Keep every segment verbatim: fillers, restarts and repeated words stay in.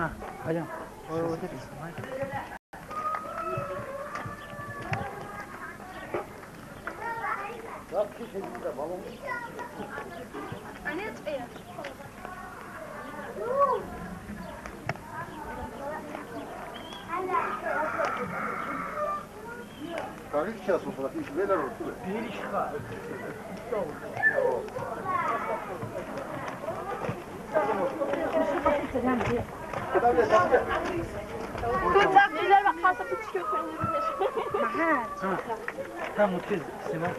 А, пойдём. Каждый час вот так, видишь, время растет. Там вот ты снимай.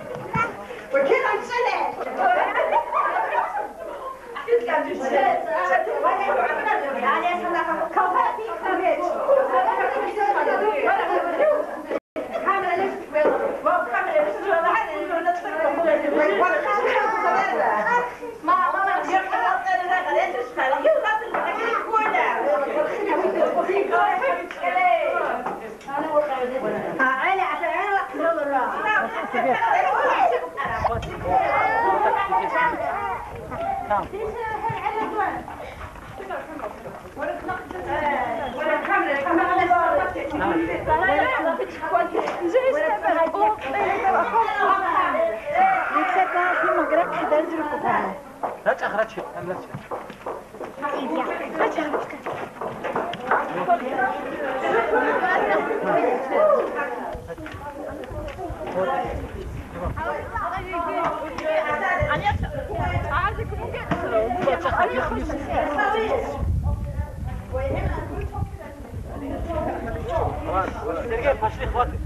Сергей, пошли, хватит.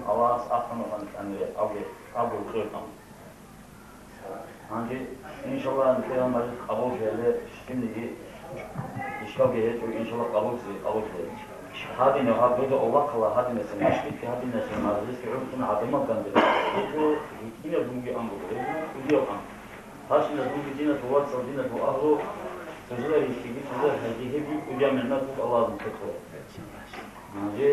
Аллагьас ахӀун вукӀана кӀаниле, абе, абе, цӀуйкъан. Гьанже, иншаллагь, нилъер гьаб мажлис къабул жеялъе щибниги ишкалги гьечӀо, иншаллагь, къабул жеялъе, къабул жеялъе. Гьадинаб гьаб дуда авлахъала гьадинасан, мажлисги гьадинасан, мажлисги гӀурцун гӀадамал данде. ГьечӀо, гьитӀинаб жуги ан буго, гьечӀо, кӀудияв ан. Гьачинаб жуги диналъул вацал, диналъул агьлу, цоцазда рихьиги, цоцазда хӀалги гьебги кӀудияв мегьнат буго Аллагьасул хӀакъалъулъ. Гьанже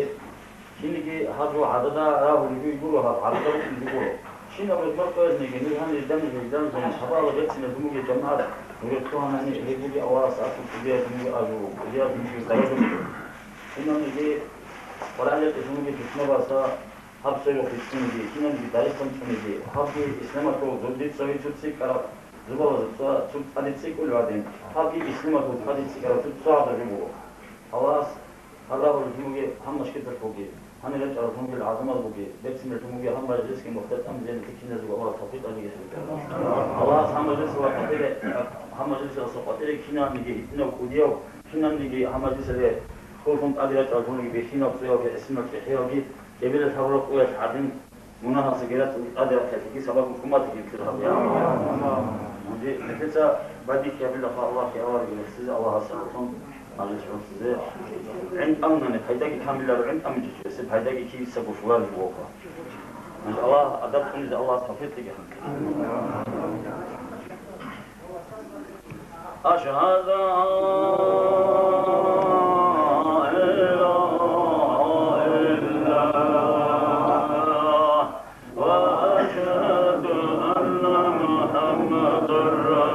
Кинниги гьаб жо гӀадада рагьулеб гуро, гьаб гӀадада рукӀине гуро. Кинаб рекъон къоязниги, нир гьанир данде гьелдан зун, хабала берцинаб жумуги жамагӀат, нуре лъугьанани гьеб буги Аллагьас асул кӀудияб жумуги ажу, кӀудияб жумуги даража буго. Кинабниги къваригӀелде жумуги душмабаса гьаб сверухъ бицуниги, кинабниги дарихъ цӀуниги, гьабги исламалъул зурдицави цуци ккараб, зубалазда цо, цо тӀаде цӀикӀкӀулев гӀадин, гьабги исламалъул тӀаде цӀикӀкӀараб цо, цо гӀадаб жо буго. Аллагьас Гьарагьулел жуги гьаб мажлисалъулги, гьанир рачӀарал жугил гӀадамазулги, берцинаб жуги гьаб мажлисги мухтатӀамзеян киназего Аллагьас тавфикъ гьабеги. Аллагьас гьаб мажлисалда къватӀире, гьаб мажлисалъул къватӀире кинабниги гьитӀинав кӀудияв, кинабниги гьаб мажлисалде хьуллъун тӀаде рачӀарал жуги бихьинал цӀуялги гӀисинал чӀехӀиялги, кӀебилал гьабураб къоялъ гӀадин, Мунагьалсаги рацӀцӀалъи тӀаде рахъалъиги сабаблъун хъуматиги ккела гьаб. Гьанже нилъеца бадихьи гьабилаха Аллагьги аварагги рехсизе, Аллагьас рахъун гьабизе гӀурсизе. ГӀин тӀамунани пайдаги камиларо, гӀин тӀамичӀо чиясе пайдаги киса гушуларги бугоха. Гьанже Аллагь адаб цӀунизе Аллагьас тавфикъ кьеги гьанже. أشهد أن لا إله إلا الله وأشهد أن محمدا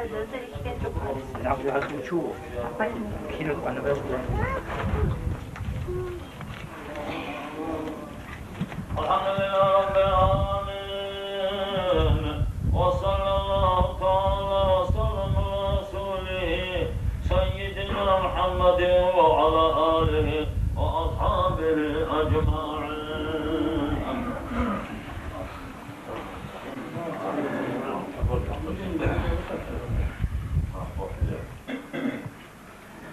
الحمد لله رب العالمين. وصلى الله تعالى وسلم على رسوله سيدنا محمد وعلى آله وأصحابه أجمعين.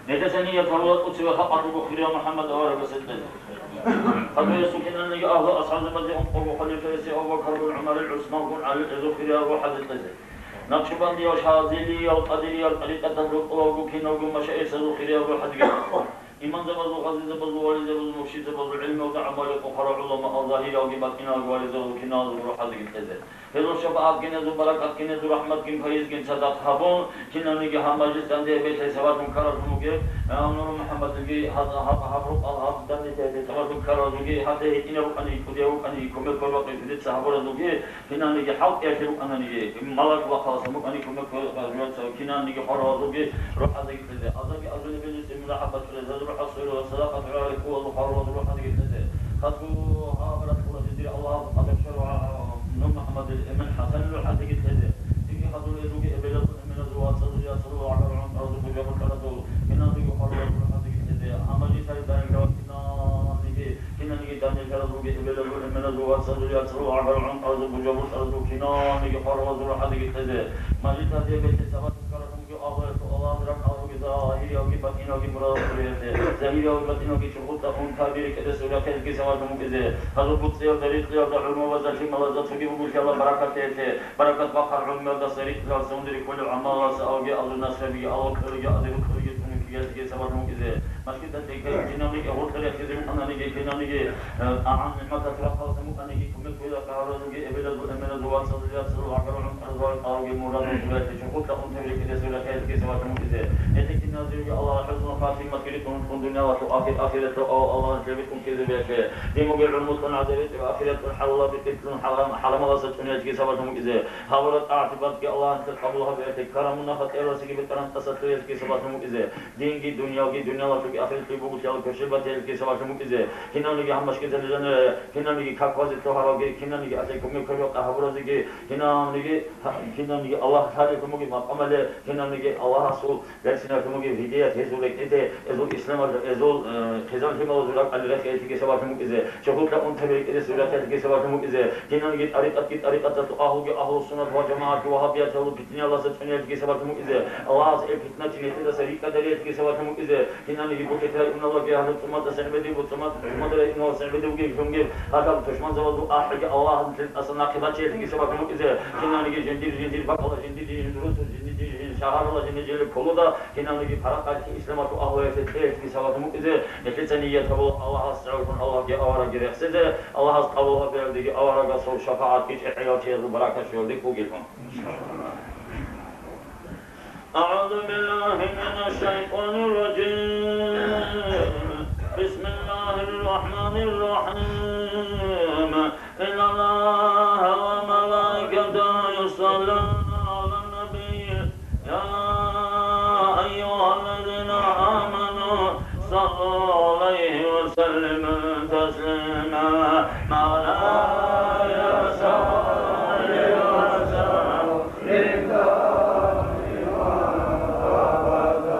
Нилъеца ният гьабула тӀоцеве хабар буго хирияв МухӀаммад аварагасда кьезе. Хадуе сукинаниги агьлу асхӀабзабазе ункъого халифаясе Абу Бакаргун, ГӀумарил, ГӀусмангун, ГӀалил гьезул хириял рухӀазе кьезе. Накъшбандиял, Шазилиял, Къадириял тӀарикъаталъул кӀолалго киналго машаихзабазул хириял рухӀазеги кьезе. Имамзабазул, гъазизабазул, вализабазул, муршидзабазул, гӀилмуялда гӀамалихъухъарал гӀуламаал, загьириялги батӀиниялги вализабазул киналго рухӀазеги кьезе. Гьезул шапагӀат гинезул, баракат гинезул, рахӀмат гин, пайиз гин цадахъ гьабун, кинавниги гьаб мажлис данде гьеб бетӀер сабаблъун ккаралъун бугеб, э, Нур МухӀаммадилги гьаб, гьаб, гьаб рукъал гьаб данде гьеб сабаблъун ккаралъуги, гьатӀе гьитӀинаб букӀани, кӀудияб букӀани, кумек-квербакъи жидеца гьабуразулги, кинавниги хӀалтӀиялъе рукӀананиги, малак вахъаласан букӀани, кумек-квербакъи жидеца кинавниги хваравазулги рухӀазеги кьезе. Азарги азулеб беллъи мунагьаб бачӀунеб, гьезул рухӀасул ва садакъат гӀуралихъ ва хваравазул рухӀазеги кьезе. Хадго гьаб рахъула жиндир Аллагьасул къадар щварав Нур МухӀаммадил эмен ХӀасанил рухӀазеги кьезе. Цинги хадур гьезулги эбелазул, эменазул, вацазул, яцазул, гӀагар гӀунтӀаразул, бужабуртӀаразул, киназулги хваравазул рухӀазеги кьезе. Гьаб мажлисалде данделъарал кинаниги, кинаниги данделъаразулги эбелазул, эменазул, вацазул, яцазул, гӀагар гӀунтӀаразул, бужабуртӀаразул кинаниги хваравазул рухӀазеги кьезе. Мажлисалде гьеб бетӀер сабаблъун ккаралъун Аллагьасул, Аллагьас ракӀалъуги, загьириялги батӀиниялги мурадалъ гьечӀеб, загьириялги батӀиниялги чӀухӀулда унтаби рекӀелъе рахъиялъеги сабаблъун букӀизе. Гьазул буцӀцӀиялда, рикьиялда, гӀумруялда лъималазда цоги бугелъул баракат гьечӀелъе, баракат бахъараб гӀумруялдаса, рикьиялдаса унде рихьулел гӀамалалдаса авги азу насрабиги, Аллагь кьолиги, азиру кьолиги цӀунулъиялъеги сабаблъун букӀизе. Машгьидалъе кинавниги гъоркье рехизе букӀананиги, кинавниги, э, агӀан-нигӀматалъ рахъаласан букӀаниги, кумек кквезаб гьабуразулги, эбелазул, эменазул, вацазул, яцазул, гӀагар гӀунтӀаразул ракӀалги мурадалъ гьечӀелъе, чӀухӀулда унтаби рекӀелъе рахъиялъеги сабаблъун букӀизе. Гьелъие киназеги Аллагьас хӀусну хатимат кьолеб тун дунялалъул ахир, ахираталъул авал Аллагьас лъебе тун ккезе бегьлъе. Дин бугеб гӀумру тун гӀадаб гьечӀеб, ахираталъул хӀалалаб битӀилъун хӀарам-, хӀарамаласа цӀуниялъеги сабаблъун букӀизе. Гьабураб тӀагӀат-гӀибадатги Аллагьас къабул гьабиялъе, карамуна хатӀерасаги бетӀеран тӀаса лъугьиялъеги сабаблъун букӀизе. Динги, дуниялги, дуниялалъулги ахираталъулги бугелъул кверщел батиялъеги сабаблъун букӀизе. Кинавниги гьаб машгьидалъе жанире, кинавниги как базе лъугьаралги, кинавниги гьалъе кумек квербакъи гьабуразеги, кинавниги, кинавниги Аллагь лъалелъун бугеб макъамалде, кинавниги Аллагьасул берцинавлъун бугеб гьидият гьезул рекӀеде, гьезул исламалъ, гьезул, э, хъизан-лъималазул ракӀалде рехиялъеги сабаблъун букӀизе, чӀухӀулда унтаби рекӀелъе рехиялъеги сабаблъун букӀизе, кинавниги тӀарикъатги, тӀарикъаталъул агьлуги, агьлу-суннат ва жамагӀатги, вагьабияталъул питниялдаса цӀуниялъеги сабаблъун букӀизе, Аллагьас гьеб питна нилъедаса рикӀкӀад гьариялъеги сабаблъун букӀизе, кинавниги БутӀрул районалдаги гьале ЦӀумадаса гӀемер буго, ЦӀумад-, ЦӀумадрул районалдаса гӀемер бугеб жунгел гьалаб тушманзабазул ахӀиги Аллагьас нилъер тӀаса нахъе бачиялъеги сабаблъун букӀизе, кинавниги жиндир-жиндир бакӀалда, жиндир-жиндир росулъ, жиндир-жиндир шагьаралда, жиндир-жиндир пулуда, кинавниги паракъалъе исламалъул агьлуялъе кьеялъеги сабаблъун букӀизе, нилъеца ният гьабула Аллагьасда гӀурхӀун Аллагьги аварагги рехсезе, Аллагьас къабул гьабиялдеги аварагасул шапагӀатги чӀехӀиял чиясул баракат щвелалде бугелъул. أعوذ بالله من الشيطان الرجيم. بسم الله الرحمن الرحيم. إن الله وملائكته يصلون على النبي. يا أيها الذين آمنوا صلوا عليه وسلموا تسليما. مولاي صل وسلم دائما أبدا.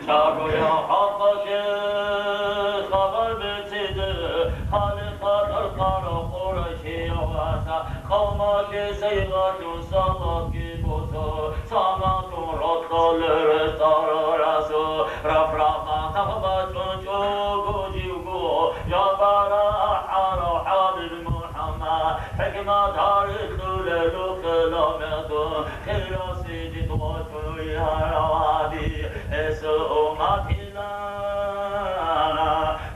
Чагояв хӀалхьалъе хабар беццизе, халикъа тӀадкъарав къурайшияв ваца, къавмалъе сайгъалъун салатги босо, саматун рокьолел рестарал расул, раф-рафа тагъ бачӀун чӀого живго, я бара ахӀарав ХӀабиб МухӀаммад, хӀикмат гьарикьулел рукъелал мехтун, хирасиди тӀочӀуй гьарав гьаби, гьесул умматила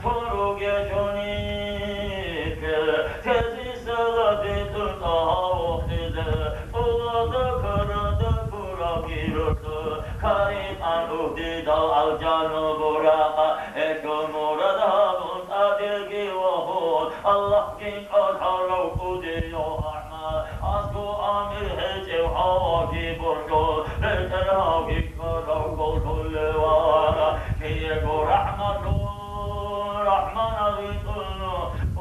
туруге чунике, тезисала битӀун тӀагьавухъизе, тӀулада карада кураги рухъу, каритӀан угьдидал алжану буракъа, эхьо мурад гьабун тӀадеги вагьун, Аллагьгин кӀалъарав кӀудияв АсгӀад, амир гьечӀев гьаваги борхьул, бетӀергьавги ккарав кӀолъулев вара, киего рахӀматул рахӀманав витӀун,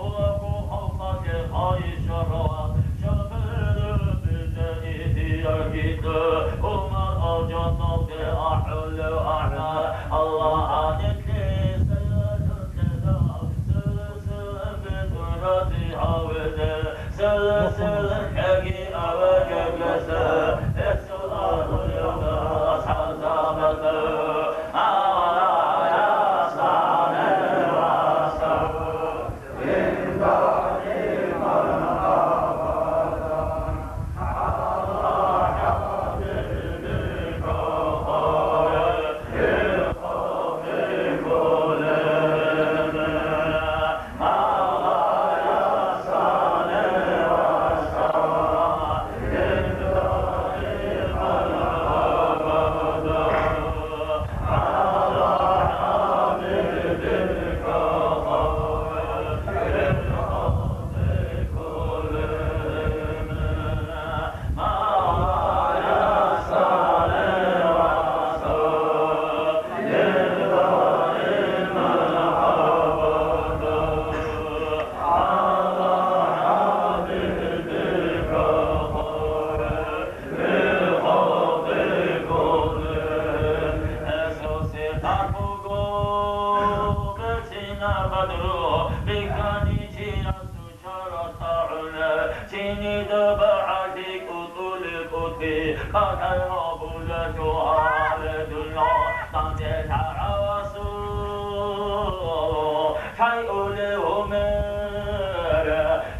улаго халкъалъе хайи шаргӀат, шабгьераб бетӀер ихтиярги кьо, умар алжаналде ахӀулев АхӀмад, Аллагь гьаниб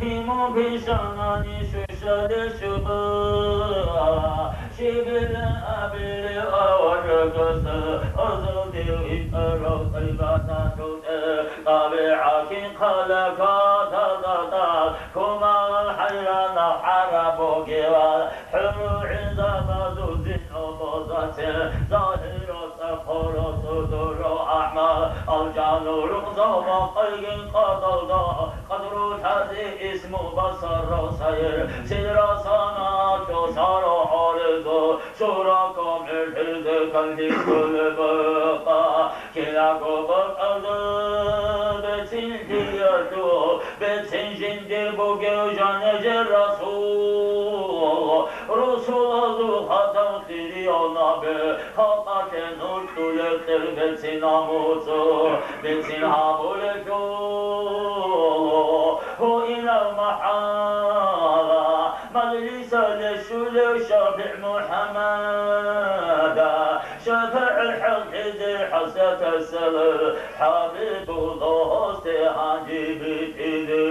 Гьимун пишанани шуша лъугьа, щибила абили аварагас, азалде витӀарав тӀайбаталъул тӀе, ТӀабигӀат хъалакаталда тӀад, кумал хӀайрана гӀараб бугевал, хӀурул-гӀинзабазул зинобозацин, загьиралда хъуро цӀудурав гӀамал, алжанул рукъзал бакъайгин къадалда, къадру лъазе исму басарал сайир, сидра санагьалъул саро гӀоризул, шура камиллъизе кандикулеб букӀа, кинабго бакӀалда бецинлъиялъул, бецин жиндир бугев жаниб жер Расул, Расулазул хатӀав лъириял наби, халкъалъе нур кьолеб кьер бецин гьабуцӀцӀу, бецин гьабулелъул, гьуинал магӀарул мажлисалде щолев ШапигӀ МухӀаммада, шапагӀат хӀалтӀизе хӀасратасал, ХӀабибул дагьасде гьанже битӀизе.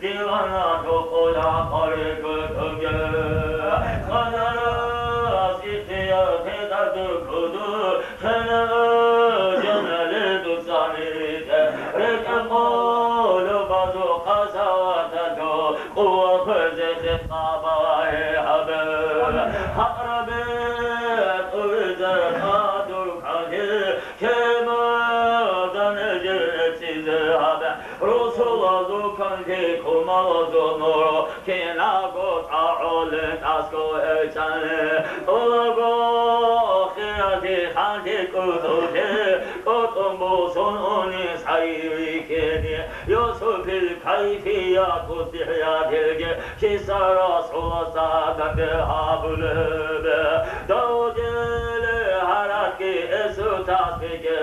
Дивана токъола къари кутуге, хъадарас ихтияр тӀаде куду, хъана жанали дуцани тӀе, рекӀел къулубазул къасаваталъул къуват хвезе хитӀабай гьабе. Гьарабе тӀуризе къадур ккани, кемадан эжел реццизе гьабе. Расулазул канлъи кумалазул нур, кинабго тӀагӀулел тӀасго гьечӀани, тӀулаго хиялъи ханлъи кӀутӀулъи, кӀутӀун босун унес гьайи риккени, Юсупил кайфият, кӀудиял гьелги, Киса Расуласда данде гьабулеб, Давудил гьаракги эсул тасбихӀги,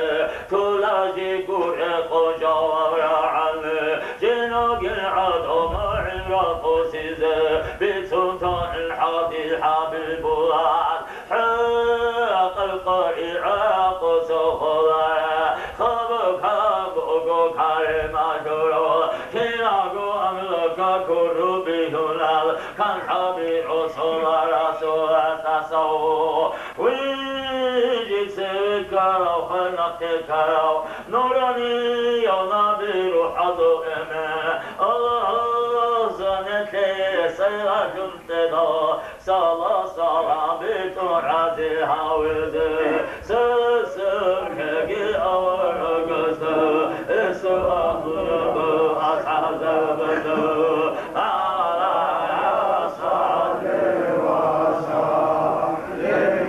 тула жи гуре къо жаваб рагӀани, жиногин гӀадамал гӀибрат босизе, бицун тун гьадин ХӀабибуллагь. ХӀакъал къваригӀа къосо холараб, хаб-хаб буго карималъурал, кинабго амлакалъул рубигьунал, канлъаби росулал Расуласдасав. Вижи цеве ккарав, хвел нахъе ккарав, нуранияв наби рухӀазул эмен, Аллагьас жанирлъе сайгъатун тӀедал, Сала-сала битӀун рази гьавизе, сесемлъиги аварагасда, эсул амруго асхӀабзабазда. Аллагьумма салли ва саллим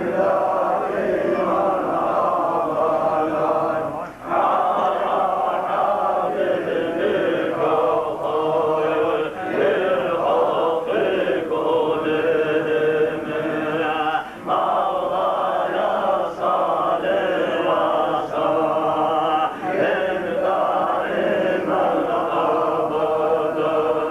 даиман абадан.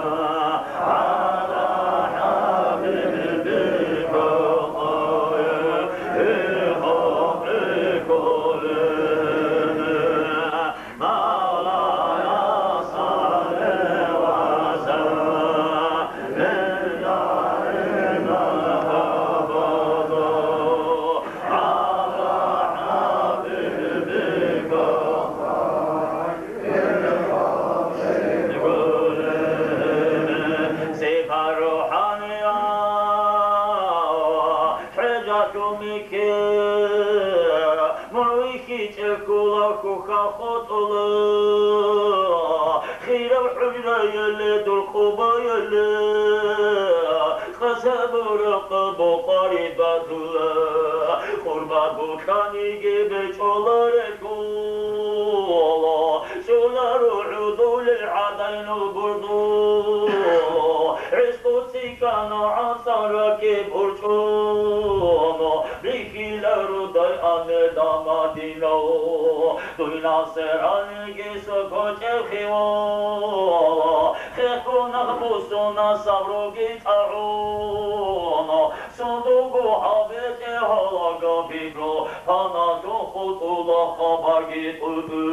МугьвихьичӀеб ккола хьухьа хутӀула, хираб хӀуррайиле дур къубайиле, къасабурухъ букъари батула, къурба букьаниги бечӀоларелъул, чӀоларо гӀодулел гӀадайнул бурду, гӀишкъу цӀикӀкӀана гӀасараки бурчӀуна, бихьиларо дай анеда Мадинав, дуй насараниги сокочӀев хивала, хехго нахъбуссуна сабруги тӀагӀуна, сундуго гьаб бетӀергьалаго пикру, панатун хутӀула хабарги тӀутӀу.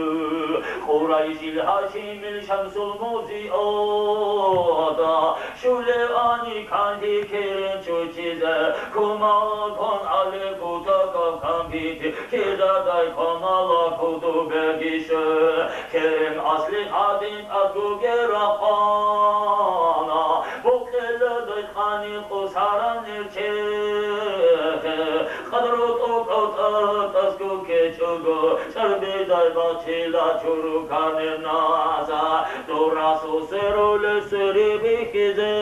Къурайшил Гьашимил Шамсул музиалда, щулевани канлъи керен чучизе, кумалкун алев кутакаб камбити, кидадай кумала куту бегише, керен асли гьадин тӀадгуге рахъана, букъеладай къани къусаран нерчехе, къадру тӀокӀав тӀатӀазго кечӀого, чӀарбидай бачила чуруканеб наза, дур расул сверулес сверибихьизе,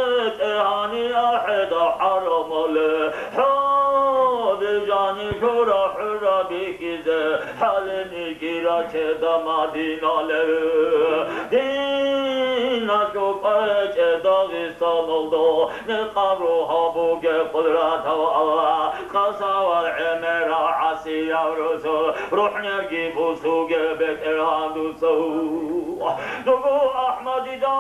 бетӀергьани ахӀеда хӀарамале, хӀобижани лъура хӀурабихьизе, хӀалениги рачеда Мадинале. Диналъул къвечӀе Дагъистаналда, нилъ къабру гьабуге къудратав Аллагь, къасавал гӀемерал гӀасияв русул, рухӀниги бусуге БетӀергьан дуца. Дуго АхӀмадида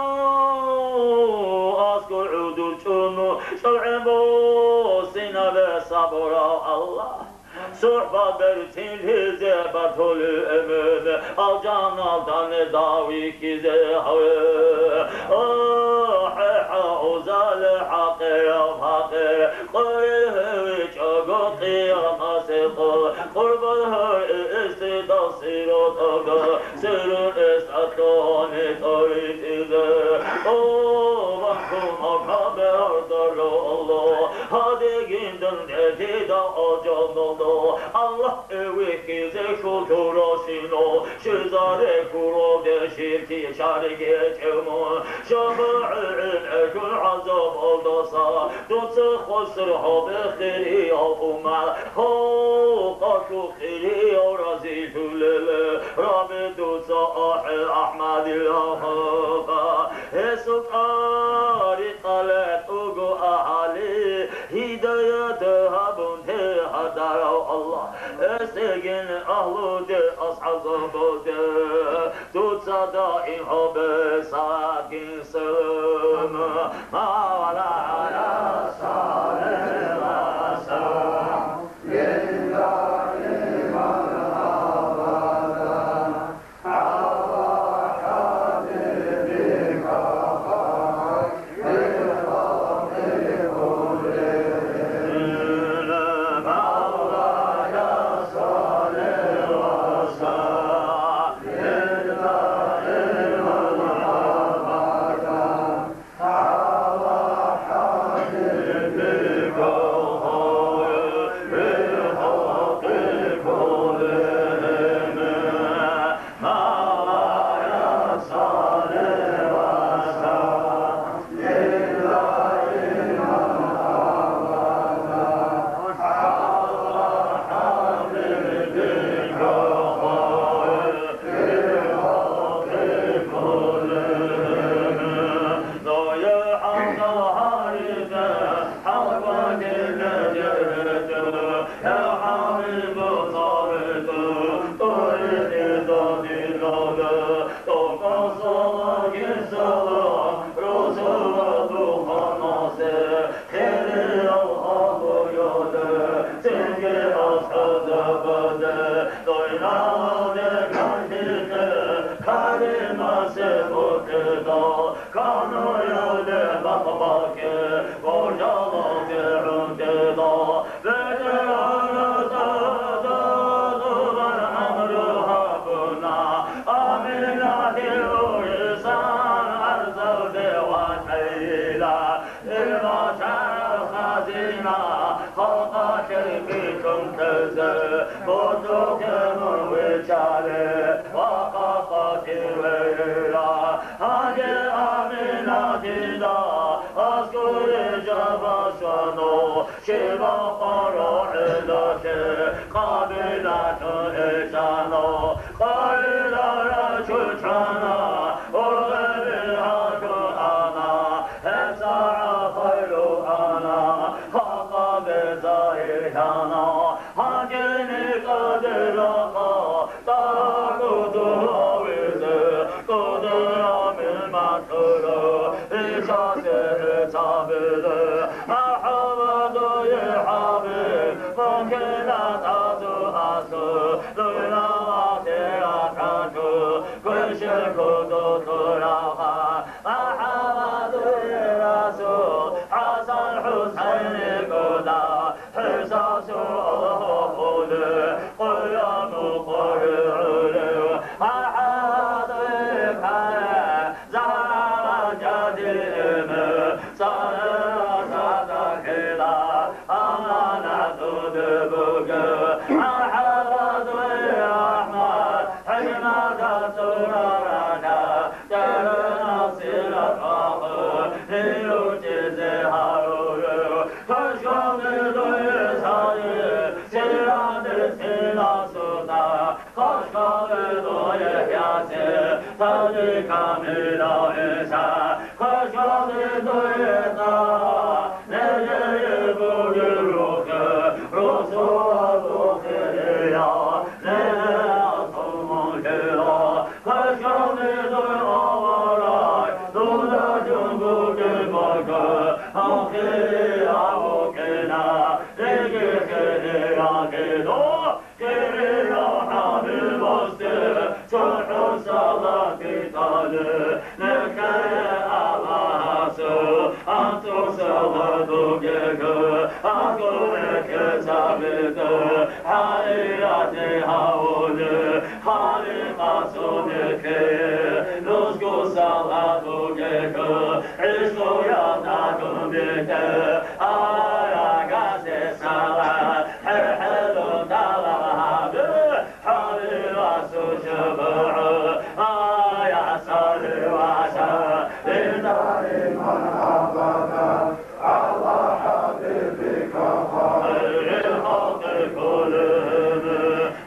аскӀор гӀодор чӀун, чӀалгӀен босинабе сабурав Аллагь. СухӀбат берцинлъизе батулев эмен, алжаналда неда вихьизе гьаве. О, хӀехӀа, узале хӀакъирав пакъир, къурил гьевичӀого къиямасе къо, къурбан гьури истидал сиротого, сирун эс атлъугьуни тӀоритӀизе. О, вахъун ахабе гьордоро Аллагь, гьадигин дун гӀедида алжаналда. Аллагь, эвихьизе хутурасино, щвезаре хьуралде ширки чарги гьечӀев мун, шафагӀи гӀенеккун гӀазабалдаса, дуца хвасар гьабе хирияв уммат, гьав къалъу хирияв разилъулел, Рабби, дуца ахӀе АхӀмадил гьавха, гьесул тӀарикъалъ тӀуго агьали, гьидаят гьабун те гьадарав Аллагь, эсегин агьлуде, асхӀабзабазде, дуца даим гьабе сагин салам. Мавлая салли ва саллим даиман абада. Гьанже Аминатида аскӀоре жаба щвана, щибаб къваригӀелалъе Къабилатун ичӀана. Къабила рачӀун чӀана, ургъибил гьалъун ана, гьебсагӀат хвелун ана, хӀакъабе загьир яна. Гьанже Къабилахъа тӀагӀо кӀудулавизе, кӀудияв мин батула, ишасе гӀицабиле. МархӀаба дуе, хӀабиб, мун кин тӀаде асул, дуйла вахъе рахӀанчу, квешел куду лъуравха. МархӀаба дуе, Расул, ХӀасан ХӀусайни кӀуда, ХӀисасул гьоболе къоялъул къваригӀелев. МархӀаба дуе, Загьра чӀади эмен, царила садахъила, аманат дуде бугев. МархӀаба дуе, АхӀмад, хӀикматалъул рагӀана, тӀеренасила хъахъу, гьев чӀезе гьарулев. Хъашалде дуе, Саид, сирадес хӀинасуда, хъашалде дуе, ЯсирӀ, тани камилав ГӀиса. Хъашалде дуе, ТӀагьа, нижее бугеб рохел, росулал рохелияв, нижее асул мун лъила. Хъашалде дуе, авараг, дуда жундуги бакӀа, ахирияв вукӀина, диги хирияв хидо, хирияв ХӀабибасде цохӀо салат тӀалеб, нехъе Аллагьасул анцӀго салат бугехъе, аскӀове кесабиде, гьариралъе гьавулеб. Халикъасул нехъе нусго салат бугехъе, гӀишкъуялда тун битӀе, аварагасде салат, хӀехӀелун тӀалаб гьабе, хӀалил расул шафагӀат, ая салли ва саллим даиман абадан. على حبيبك خير الخلق كلهم.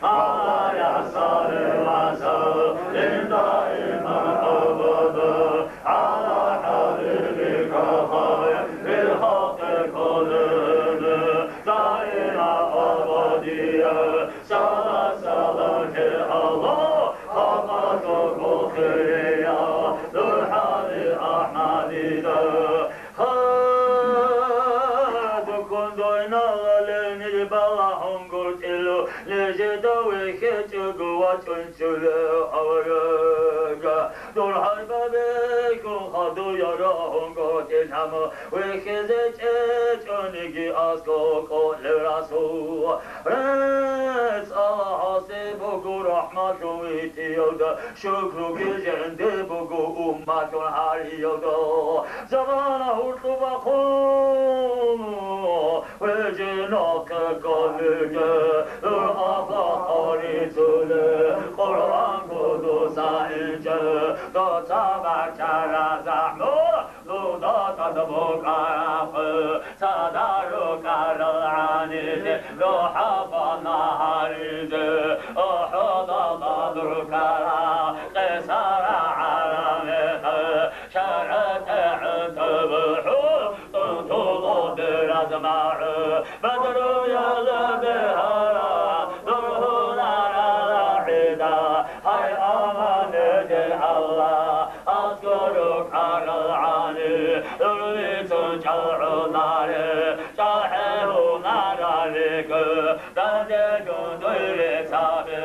مولاي صل وسلم دائما أبدا على حبيبك خير الخلق كلهم. دائما أبديا صلاة سلامك على حضرتك الخيرية ذو الحال أحمدنا. Хадуккун дойналалел ниж балагьун гуртӀилу, нижеда вехьечӀого вачӀунчӀулев аварага. Дур гьарбабехун хадув ярагьун гуртӀилъамо, вехьизе чӀечӀониги аскӀов кӀолев расул. Рес Аллагьасе буго рахӀматлъун витӀиялда, шукруги жинде буго умматун гьариялда. Замана гьуркьуб бахъун, гьежинахъе кколиге, дур ахлакъ гьарицулеб, Къуръан кодоса инчӀеб, доца бачара захӀму. Дуда тӀад букӀараб хӀу, цадахъ рукӀарал гӀанизе, рухӀ хвана гьаризе, УхӀудалда дур ккараб къисара гӀараб мехалъ, шаргӀалъе гӀунтӀуб хӀу, тӀунтулъ бераз магӀу, Бадруялда бегьараб дур гьунарал гӀида, гьай аманатил Аллагь. АскӀор рукӀарал гӀани, дур бицун чӀалгӀунаре, чӀахӀи гьунарал рикӀкӀад, дандегун дуй реццаби,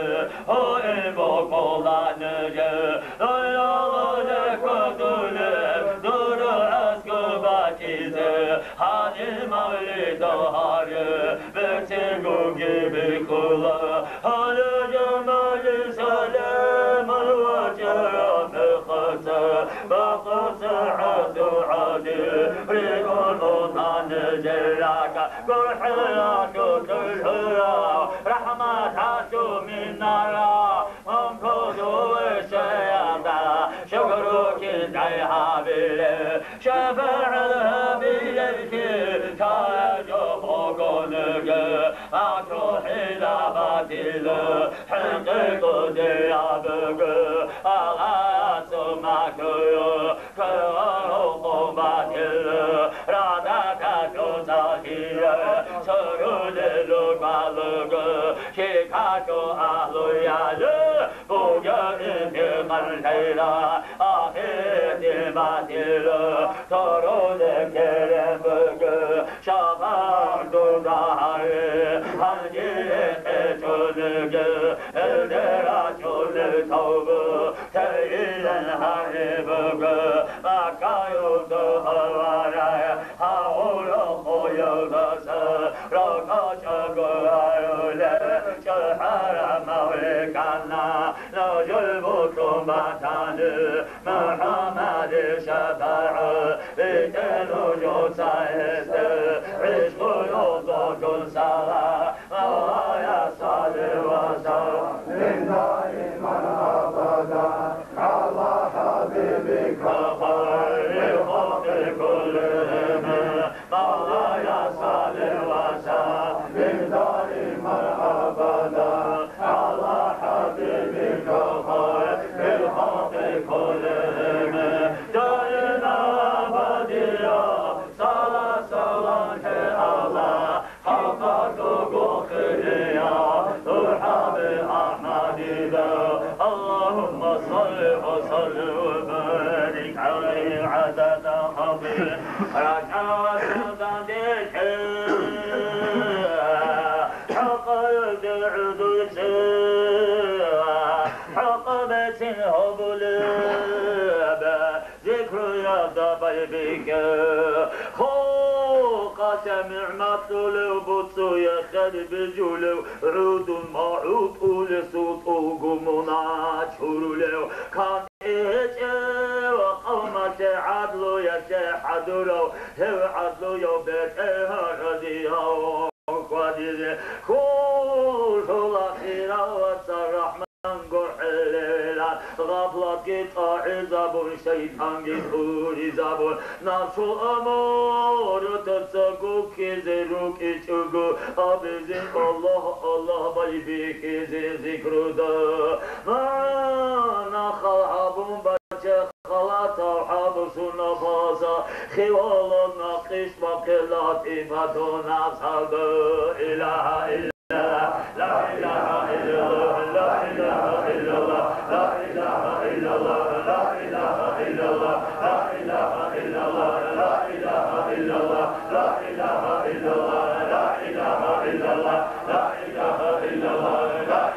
гьуин букӀула нижер, дуй ролулехъ кодулеб, дур аскӀоб бачӀизе, гьаниб мавлид гьаре, берцинго бихьула. Гьале жамали саламал вачӀараб мехалъ, бакъу сагӀату гӀади, ригун унани нижер ракӀа, гурхӀелалъул хӀурав, рахӀматалъул минара, ункулъ вещаялда, шукру гӀайгьабилев, шафагӀат гьабилевги, тажо богониги, гьачо хӀила батила, хӀинкъи кӀудиябги, Аллагьасул махьуя, ккола рокъоб батила, радата цоцазие, цорули лукӀалуги, хикачо агьлуялъе, бугеб интихъал лъела, ахирги батила, цорули керен буго, шафагӀат дуда гьаре, гьанже кьечӀониги, гьелде рачӀунел тавба, тейилан гьари буго, Маккаюлда авараг, гьагъула къоялдаса рокъов чӀаго гьарулел, чӀухӀараб мавлид ккана, нужул бутӀрул батани, МухӀаммадил шафагӀат, битӀе нужеца гьесда, гӀишкъуялда жундуз салам, Мавлая, салли ва саллим даиман абадан гӀала хӀабибика хайрил халкъи куллигьим. Мавлая, салли ва саллим даиман абадан гӀала хӀабибика хайрил халкъи куллигьим. Даиман абадияб салат-салам лъе, Аллагь, халкъалъул гохилияв ТӀухьаби АхӀмадида. اللهم صل وسلم وبارك عليه عدد خلقه. РакӀалда дехӀе, хӀакъалда гӀодуца, хӀакъабацин гьабулеб. Зикруялда байбихье, хокъалъа нигӀматлъулев, буцӀцӀуе хер бижулев, гӀудун магӀутӀулесул тӀулгу муна чурулев, кантӀи гьечӀев къавмалъе гӀадлуялъе хӀадурав, гьев гӀадлуяв БетӀергьан разияв. Хьулула хирав вацал, РахӀман гурхӀелевилан, гъафлатги тӀагӀизабун, шайтӀанги тӀуризабун, нафсул амарат цо гуккизе рукӀичӀого, абизе Аллагь, Аллагь байбихьизе зикруда. Ма, нахал гьабун бача. Халатал гьабусуна база, хивалазна къишбахъе латӀифатуна саб. Илагьа илла, ла илагьа иллаллагь, ла илагьа иллаллагь, ла илагьа иллаллагь, ла илагьа иллаллагь, ла илагьа иллаллагь, ла илагьа иллаллагь, ла илагьа иллаллагь, ла илагьа иллаллагь, ла илагьа иллаллагь, ла илагьа иллаллагь, ла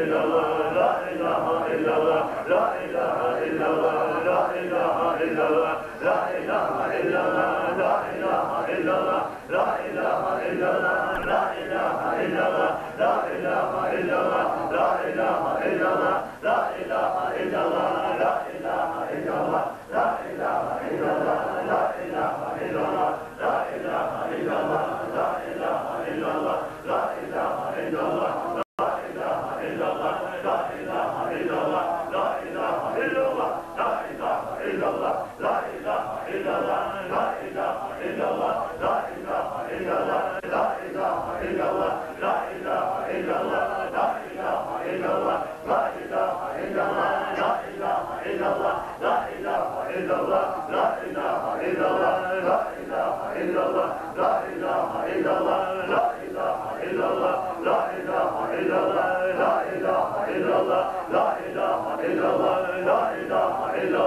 илагьа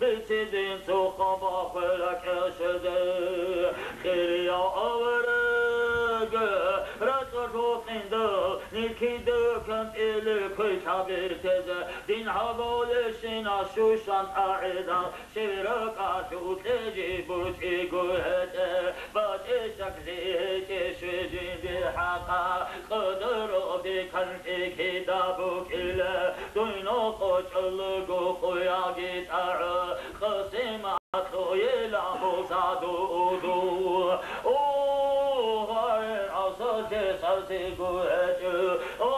Бицине цо хабар кье ракӀалде, хирияв авараг, ракӀалъухъ индал, нилъеда кантӀила квешлъи битӀизе, дин гьабулебщинаб щущан тӀагӀинаб, щиб ракӀалъухъе жиб бучӀиго гьечӀеб, батӀи-щаклъи гьечӀеб щвей жинди хӀакъаб, къадаралде кантӀи кида букӀила, дуйнал къо чӀолого къоялги тӀагӀу, къасималъуйила буса дуду. О, гьай, асалъе сарсиго гьечӀо, о,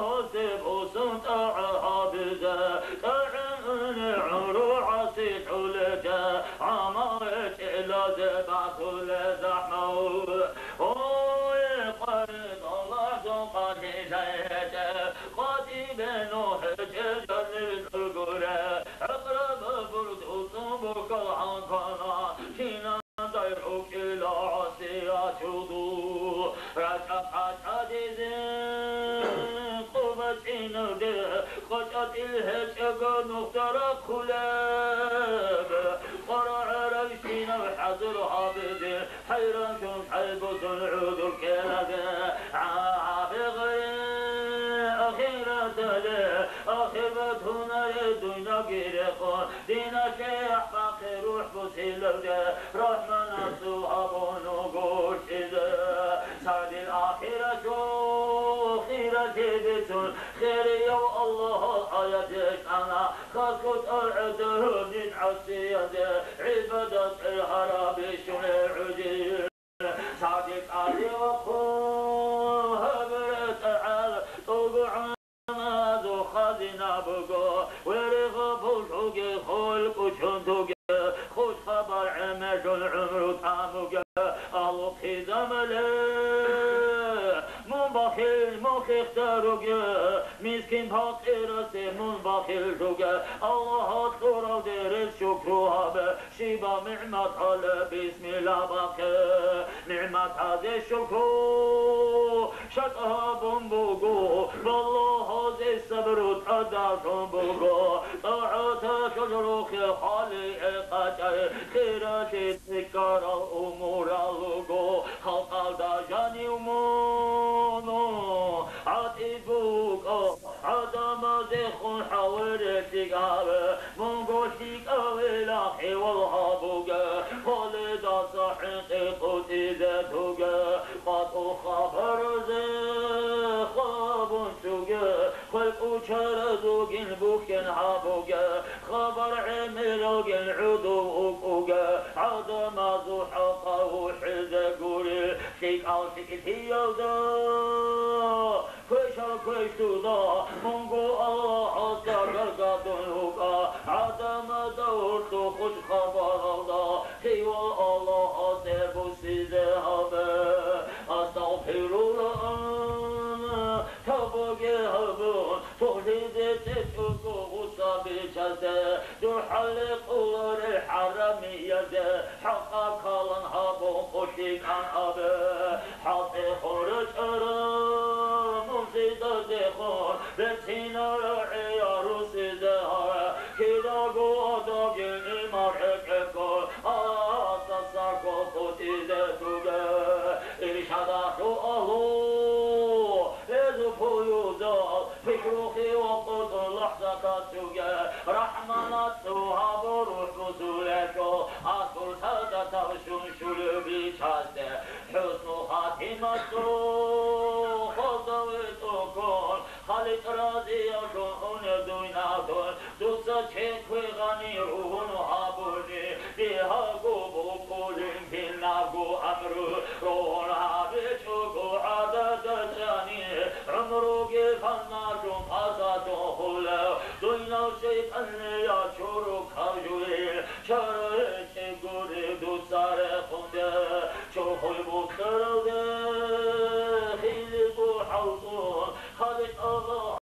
гьасде бусун тӀагӀа гьабизе, тӀагӀине гӀумру гӀасилъулечӀеб, гӀамал гьечӀелазе батулеб захӀмат. Ой, къварид Аллагьасул къадилъи гьечӀеб, къватӀибе нугьечӀеб жанир гуре, гӀакъраба бурдуцун бухьал гьанкъана, кинандай рукӀила гӀасиятулъул. РачӀа къачӀадизе къо бачӀиналде, къачӀатӀил гьечӀого нухда рахъулеб, къварагӀарайщинаб хӀазур гьабизе, ХӀайранлъун хӀайбузул гӀодор ккелазе, гӀабигъи ахираталде, ахир батунаре дуйнаги рехун, диналъе яхӀ бахъи рухӀ бусилалде, РахӀманасул гьабун вугьулъизе. Цадил ахиралъул хиралъи бицун, хирияв Аллагьас аят рещтӀана, хасго тӀагӀаде, гьудин гӀасияде гӀибадат гьарабищунеб гӀодор. Цаги тӀаде вахъун гьаб ретӀел тӀубгӀуназул хазина буго, верегъа булъуге, хвел кӀучун туге, хушхабар гӀемерлъун гӀумру тӀамуге, алухъизабали мун бахил, мун хехтаруге, мискин-пакъирасе мун бахил лъуге, Аллагьас кьуралде рес-шукру гьабе, щибаб нигӀмат гьале бисмилла бахъе, нигӀматазе шукру, щакӀ гьабун буго, балагьазе сабру тӀадалъун буго, тӀагӀаталъул рохел хъали гӀекъачӀай, хиралъи цӀикӀкӀарал умурал руго, халкъалда жанив мун гӀатӀид букӀа. ГӀадамазехун хӀале релъи гьабе, мунго лъикӀавила хӀевал гьабуге, хъалидаса хӀинкъи къутӀизе туге, къватӀул хабаразе хабун чӀуге, хвел кӀучаразулгин бухьен гьабуге, хабар гӀемералгин гӀодов вукӀуге, гӀадамазул хӀакъав вухӀизе гури, лъикӀал лъикӀлъиялда. Квешал квешлъуда, мунго Аллагьасда гаргадун вукӀа, гӀадамазда гьоркьоб хушхабаралда, хӀивал Аллагьасде буссизе гьабе. Астагъфируллагь, тавбаги гьабун, цоглъизе течӀого гъуса бичасде, духӀале къуларел хӀарамиязде, хӀакъаб калам гьабун къулъи кӀан абе. ХӀалтӀе гьоркьараб мунлъидазехун, берцинал рагӀи русизе гьаре, кидаго адабги иман гӀекӀеккун, асасаго хутӀизе туге. Иршадалъул агьлу, гьезул пулузал, пикрухъе ва къотӀун лахӀзаталъуге, рахӀманасул гьабурухъ бусулелъул, асул садатал щун щулеб бичасде, хӀусну хатиматул хвалда витӀухъун, Халикъ разиявлъун унев дуйнавлъун, дуца чед квегъани ругьун гьабуни, дигьаго букӀулин кинабго амру, ругьун гьабичӀого гӀадада чӀани, гӀумруги фаналъун пасалъун хулев, дуйнав шайтӀаниял чурукаб жугьил, чара гьечӀеб гури дуца рехунде, чорхол бутӀаралде хилиго хӀалтӀун, Халикъ Аллагь.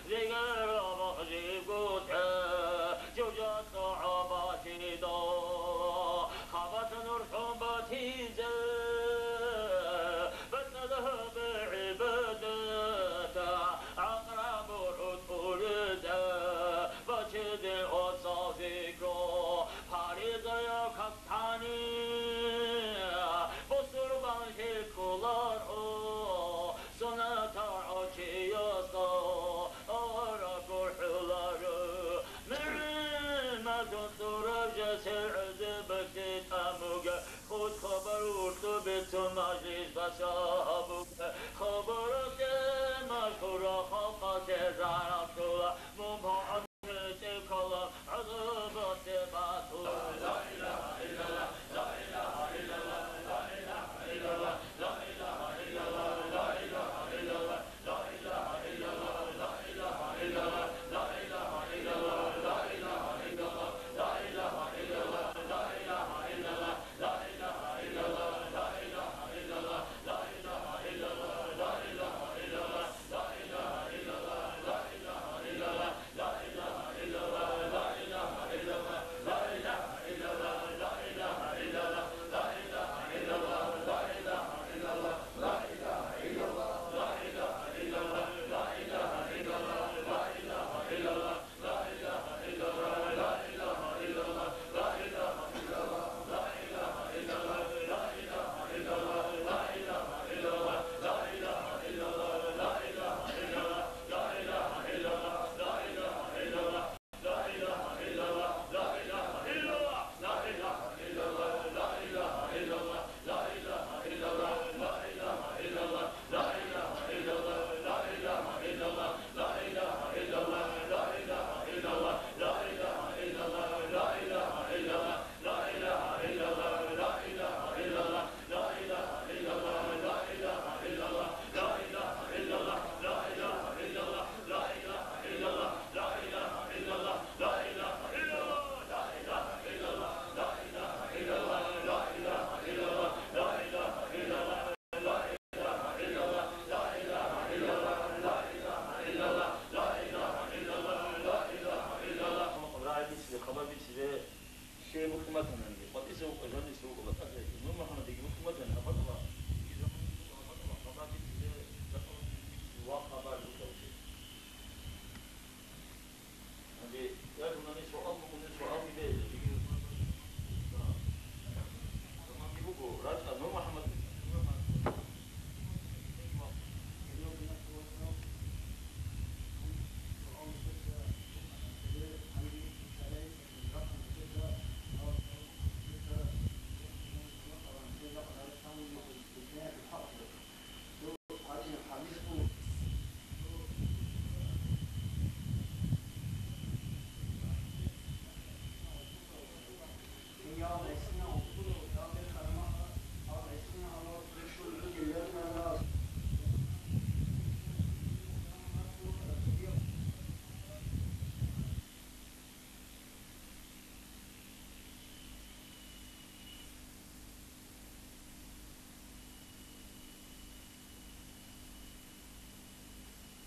Жигер абухъ жибгутӀе, жужахъа гӀабатидал, хабалъ нур хӀун батизе, батӀалъи гьабе гӀибадат, гӀакъраб гӀутӀулизе, бачизе осал зикру, фаризаяб кас- гьани, бусурбан лъикӀуларо, суннатал гӀочиясда авараг гурхӀуларо. НигӀматун тӀураб жо сигӀзабазе тӀамуге, худ хабар уртӀубе цо мажлис баса гьабуге, хабаралъе машгьура халкъалъе зарал ккола, мун багӀун Хабар бицизе, хабар бицизе, щиб букӀин батананги, къватӀиса вукӀа, жаниса вукӀа, батӀалъи, Нур МухӀаммадиги букӀин батани, гьаб батӀала, диги заман букӀа, гьаб батӀала, хабар бицизе, ва хабар букӀа. Гьанже, я журналист, суал букӀунеб, суалги бе, диги заманги буго, рачӀа, Нур МухӀаммад.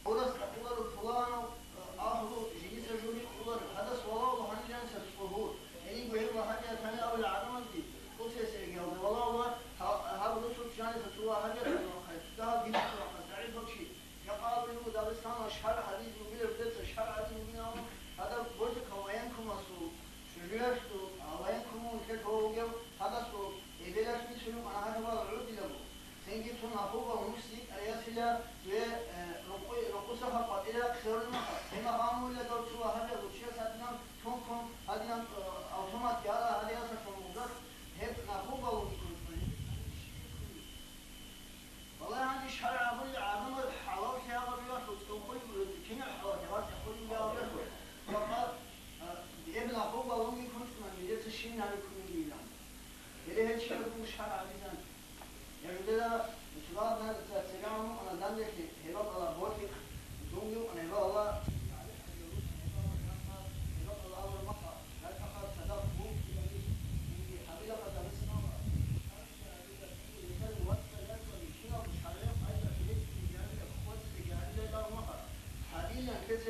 Гьорас кьабуларо пуланав, агьлу, жиниса жури кьуларо, гьадас валав гьаниланса цо гьур. Гьениб гьев вагьабиятани абула гӀадамазги, Кусесегиялда валав ва гьаб русулъ жаниса цо вагьабиятан вахъай, цо дагьаб динца вахъай, загӀипав чи. Жакъа абулеб буго, Дагъистаналда шаргӀ гьабизе бугилан, рудеца шаргӀ гьабизе бугилан, гьадаб Бортиков военкомасул чӀужуялъул, а, военкомалъул лъикӀав вугев, гьадасул эбелалъ бицунеб букӀана гьаниб гӀодилаго. Цинги цо нахуба мусикӀариясила ве, э, рукъу-, рукъуса гьаб къватӀира хъеруна, гьеб гьамулла дов цо вагьабиялъул чияс гьадинаб тонком, гьадинаб, э, автомат яла гьадиналъун мугъзат гьеб нахуба вугиккун. Валлагь, гьанже шаргӀ абулел гӀадамал хӀалаллъи гьабулелъул цӀухъуй, кинал хӀалаллъи гьабулеб гьабулелъул. Факъат, а, гьеб нахуба вугиккун, нилеца щиб гьабиккун бугилан. Гьеле гьечӀеб буго шаргӀ абизан. Гьеб жидеда мусулманазда церан вукӀана данделъи, гьеб бакӀалда Бортик, дунги вукӀана гьеб бакӀалда, гьеб бакӀалда Алла Махъа, ракӀаха цадахъ мумкин гьабилахъа Дагъистаналда. Гьеб бакӀалда Дагъистаналда.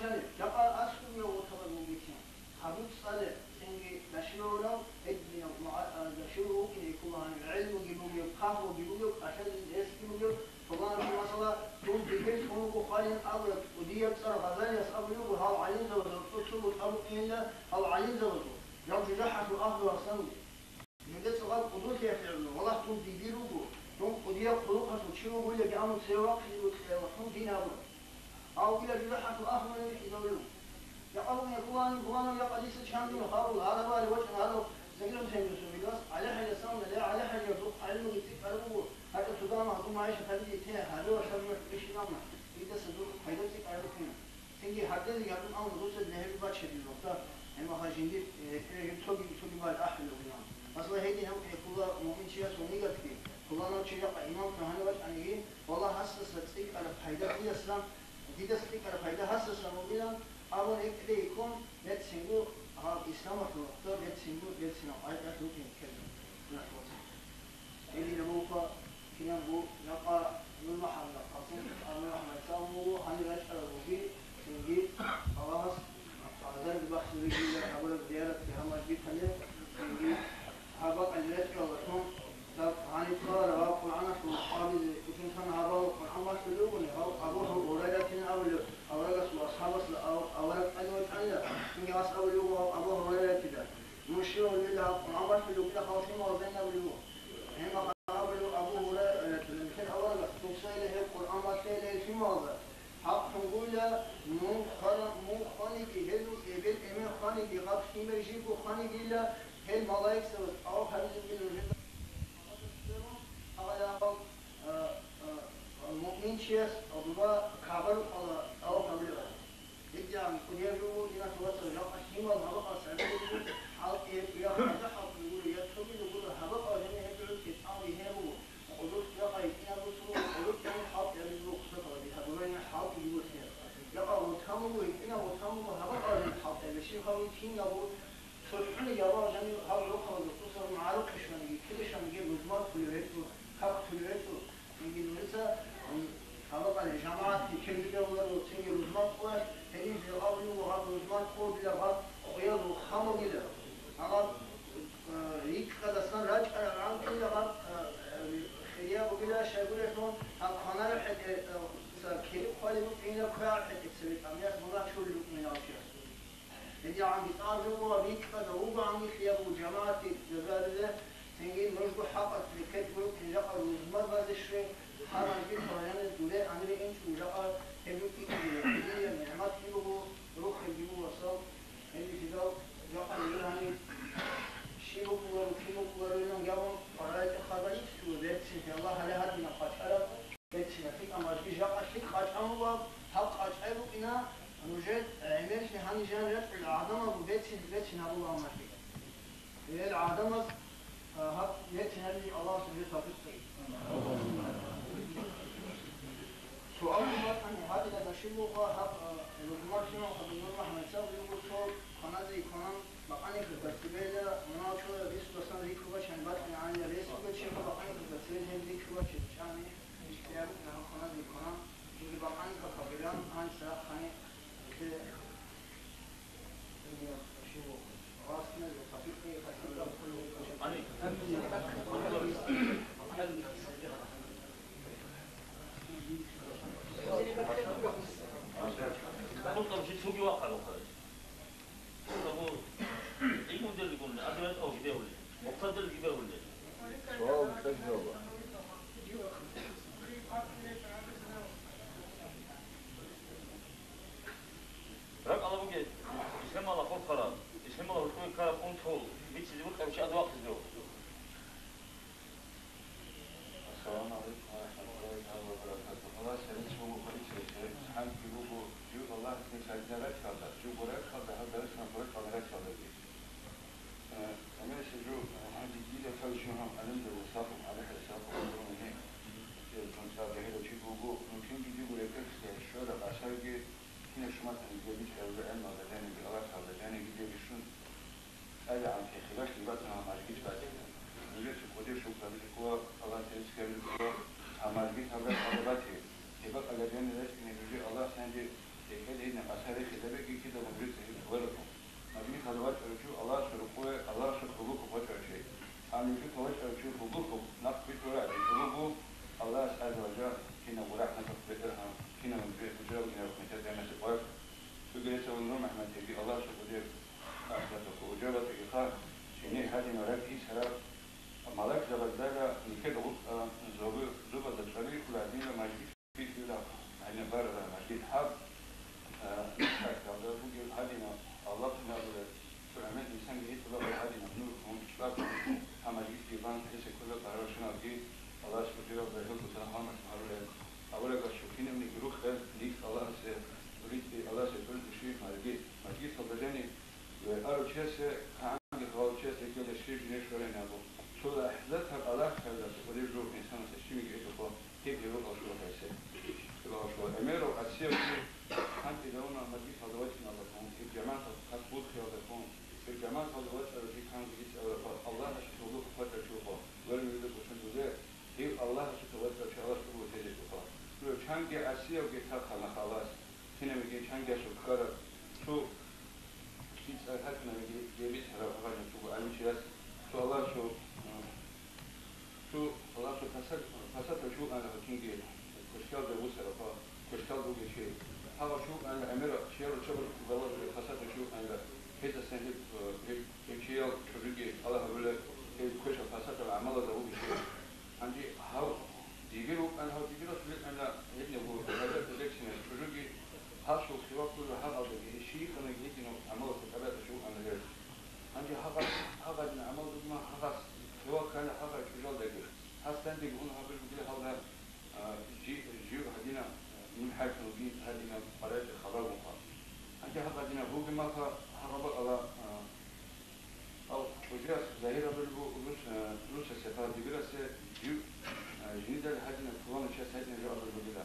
Жаниб, жакъа аскӀуб мегъ вукӀараб бугецин, хадуб цӀалеб, цинги даширулав гьединав мугӀа-, а, даширул вукӀине ккола гьаниб, гӀелмуги бугев, хъахӀбуги бугев, кӀалъазе ресги бугев, пуланав чи, масала, дун дихьир лъун вуго хвалин абураб, кӀудияб цӀар Гъазалияс абулеб буго, гьал гӀалимзабазул цо-цо бутӀа букӀинила гьал гӀалимзабазул, жал жужахӀалъул агьлу гьасанги. Жидеца гъаб кӀудулъиялъе гӀоло, валлагь, дун дибир вуго, дун кӀудияб хъулухъалъул чи вугониги, амма цеве вахъизе вукӀинила, дин абула. Авгила жужахӀалъул агьлуялъе вихьизавулев. Якъалгъун якулани, пуланав якъа дица чандуна гьарул, гьарабали вачӀун гьарав, загирун тендусун, видас, ГӀали-хӀажияс абуна, я, ГӀали-хӀажи, духъ гӀелмуги цӀикӀкӀараб буго, гьачӀа цо дагьаб гьадун гьайша хадизе те, гьабе ва шаб нухӀ ишин абуна, дидаса дур пайда цӀикӀкӀараб букӀина. Цинги гьардезе гьабун абун, дуца дагьаб баччадил нухда, гьебмехалъ жиндир, э, э, цоги, цоги бал ахӀулев гьунан. Масала, гьедин гьев кӀекъула муъминчиясул нигатги, пуланав чи жакъа имам кагьана вачӀаниги, валлагь, гьасдаса цӀикӀкӀараб пайда дидасан, дидаса цӀикӀкӀараб пайда гьасдасан бугилан абун, гьекъеде йиккун, берцинго гьаб исламалъул нухда берцинго, берцинаб къайдалъ рукӀин ккела. Гьединаб буго, кинабго жакъа Нур МухӀаммад, Къасим Нур МухӀаммад цӀалун вуго, гьанир рачӀарал руги, цинги Аллагьас гӀазабги бахшизавигила, гьабураб зияратги гьаб мажгиталъе, цинги гьаб бакӀалде рачӀаралдалъун, гьаниб цӀалараб гьаб Къуръаналъул абизе, учун тана гьабал Къуръан бахшулев вугони, гьав Абу Гьурайратин абулев аварагасул асхӀабасда ав-, авараг тӀаде вачӀанила, цинги гьас абулев вуго гьав Абу Гьурайратида. Мун щивав вугила гьаб Къуръан бахъулев вугила халкъ щиб мугӀаззаин абулев вуго. Гьебмехалъ абулев Абу Гьурайра, э, нилъер аварагас, дуцайила гьеб Къуръан бахъейила гьел щиб мугӀазза. ХӀакълъун гуйила, мун хвана-, мун хваниги, гьезул эбел-эмен хваниги, гьаб лъимер жибго хванигийила, гьел малаикзабаз тӀаваф гьабизе бугила нужеда. Гьагъалиябал, э, э, муъминчияс гьабуба КагӀба рукъала тӀаваф гьабулеб. ГьедигӀан кӀудияб жо буго, диналъул вацал, жакъа лъимал гьабакъал сагӀидулгун хӀалтӀи гьеб, я хвада хӀалтӀи гуро, я цогидал гуро, гьабакъал гьениб гьеб жо тӀалби гьеб буго, къулухъ жакъа гьитӀинаб буцун, къулухъ гьениб хӀалтӀи гьабизе буго, хъусахъалаби гьабурайин хӀалтӀи буго лъимал. Жакъа гъутам буго, гьитӀинаб гъутам буго, гьабакъал гьениб хӀалтӀи гьабе, щиб гьавин кинабго, цо хӀуни гьабал жанив гьал рохъабазул тӀусарун гӀарухъе щваниги, кире щваниги рузман кколев гьечӀо, как кколев гьечӀо. Цинги нужеца, м, гьабакъалъе жамагӀатги тергиб гьабуларо, цинги рузман къоялъ гьениб жо абулев вуго, гьаб рузман къо дила гьаб къоязул хъамулила. Гьаб, э, рикӀкӀадасан рачӀарал гӀанкӀила гьаб, э, э, хирияб бугила щайгурелъул гьаб кваналеб хӀетӀе, э, ца кири хъвалеб букӀинила квегӀаб хӀетӀе цеве тӀамияс мургьачӀулел букӀинила гьав чияс. ГьедигӀанги цӀар жо буго, рикӀкӀада вугоанги лъияб буго жамагӀатги гьабизе, цинги нужго хӀакъалъулъ рекъечӀого рукӀин жакъа рузман базе щвей, гьаб мажгит гьаниб дуре анре инчӀого жакъа гьеб рукӀине дие нигӀмат буго, рухӀебги буго, васал, гьеб жидал жакъа гьаниб щиб букӀуларо, кин букӀуларойилан гьабун, къваригӀинчӀеб хабар ичӀго берцинлъи Аллагь гьале гьадинаб къачӀараб. Бецина, лъикӀа мажги жакъа лъикӀ къачӀан буго, гьаб къачӀай букӀина, нужер гӀемерлъи гьаниб жан рачӀунел гӀадамал бецин, бецин гьабула мажги. Гьел гӀадамаз, а, гьаб бецин гьабизе Аллагьас нужер тавфикъ кьей. Суал батани, гьадинаб щиб буго гьаб, а, рузман лъимал Абу Нур МухӀаммад цӀалулев вуго, цо кваназе кванан бакъаниги бацӀцӀебейила, мунагьал чола ресуласан зикру бачани бакьани гӀанила, рес бугев чи бакъаниги бацӀцӀебейила, гьеб зикру бачи чӀани. Суал бетӀер жаваб. РакӀалда бугеб, ислъамалда хурхараб, ислъамалда гьоркьове ккараб унтул бицизе букӀараб чи тӀаде вахъизе вуго. Ассаламу гӀалайкум ва рахӀматуллагьи тагӀала ва баракатугьу. Аллагьас гьаричӀого хъвализе, гьанкӀи буго, жив Аллагьасде цадахъ рачӀалда, живго ракӀалда, гьаб дарсана хуракалда рачӀалдаги. Э, гьанже жо, э, гьанже дида тавчун гьаб гӀалимзабаз сахаб, гӀалихӀел сахаб гьабураб мехалъ, э, жинца бегьулев чи вуго, мумкинги диго рекӀелъе щвараб асарги, кинаб шуматани дида бичӀчӀараб гӀелмалда жаниги, Аллагьасда жаниги дида бищун, тӀадегӀанлъи хиралъи батана гьаб мажгит батила. Нужеца кӀудияб шукру гьабизе ккола, Аллагьасе рецц гьабизе ккола, гьаб мажгит гьаб ракӀалда батила. Гьеб бакӀалда жанир рачӀине нужее Аллагьас гьанже гьел гьедин къасарихъе лебеги кидаго гьеб цӀехӀел чӀолареб. Мажгиталда вачӀарав чи Аллагьасул рокъове, Аллагьасул хӀубухъ вачӀарав чи. Амма гьеб вачӀарав чи хӀубухъ нахъ битӀараб чӀолого, Аллагьас гӀазза ва жалла кинабго рахӀматалъ бетӀергьан, кинабго бе-, бужараб гьеб метер гӀемерисеб къоялъ. Цоги гьесул Нур МухӀаммадиги Аллагьасул кӀудияб ахираталъул ужабатӀаги ха, гьенир гьадинал ракӀ бицараб малаикзабазда нилъеда гъуркьа зобу-, зобалда чӀвари ккола гьадинаб мажгит. Бихьулаха, гьаниб барала мажгит гьаб, а, мисалалда бугеб гьадинаб Аллагьни абулеб, цо гӀемер инсанги гьитӀуларо гьадинаб нур мун чӀватун, гьаб мажгитги бан, гьесие ккола къараршиналги, Аллагьас кӀудияб рагьулго салам-гьалмагь гьарулел, аварагас щокинабниги рукъел, нилъ Аллагьасе, ритӀи Аллагьасе тӀолъулъи мажгит, мажгиталда жаниб Ва арав чиясе кагӀанги хвалчияс гьекъеда щиб жине щварайин абу. Цо лахӀзатаб алахъ хӀалдаса кӀолеб жо инсанасда щибниги гьечӀого, гьеб гьеб рукъалъула гьесие. Гьеб рукъалъула. ГӀемерав гӀасияв чи хъантӀи давуна мажгиталда вачӀиналдалъун, гьеб жамагӀаталъ хъат бухъиялдалъун, гьеб жамагӀаталда вачӀарав чи канлъи гьечӀеб абураб Аллагьас гьелъул хъвачӀав чи вуго. Ва гьеб жо кӀочон дузер, гьев Аллагьасухъе вачӀарав чи Аллагьас тӀубал тезе чӀухъа. Гьев чанги гӀасиявги лъахъана халас. Кинабиги чангиясул ккараб цо кицӀа гьачӀунабиги гьеб бицараб гьабанияб чӀуго гӀалимчияс, цо Аллагьасул, цо Аллагьасул пасат-, пасатав чи вукӀана гьатунги квешлъалда вусараб, квешлъалда вугев чи. Гьав чи вукӀана гӀемерал чиял руччабазул кколалда пасатав чи вукӀана, гьезасан гьеб, гьеб, гьев чиял чӀужуги тӀалаб гьабула, гьев квешаб пасатаб гӀамалазда вугев чи. Гьанже гьав дибир вукӀана, гьав дибиралъул рикӀкӀана гьединаб гьеб гьабиялъул реччинаб чӀужуги, гьасул хивал ккола гьагъалдаги, щийикъанаги гьединаб гӀамалалъул тӀабигӀаталъ вукӀана гьев. Гьанже гьагъа-, гьагъадин гӀамал бугема гьагъас хивал ккана гьагъай чӀужалдаги, гьас данде ун гьабулеб бугила гьалда, а, жи-, жив гьадинаб, а, мун хӀайкун вугин гьадинаб къваригӀел хабаргун хъван. Гьанже гьагъадинаб бугемаха гьагъа бакӀала, а, Гьав чӀужуялъ загьир абулеб буго рус-, э, русасе, гьав дибирасе жив, э, жиндал гьадинаб пуланав чияс гьадинаб жо абулеб бугила.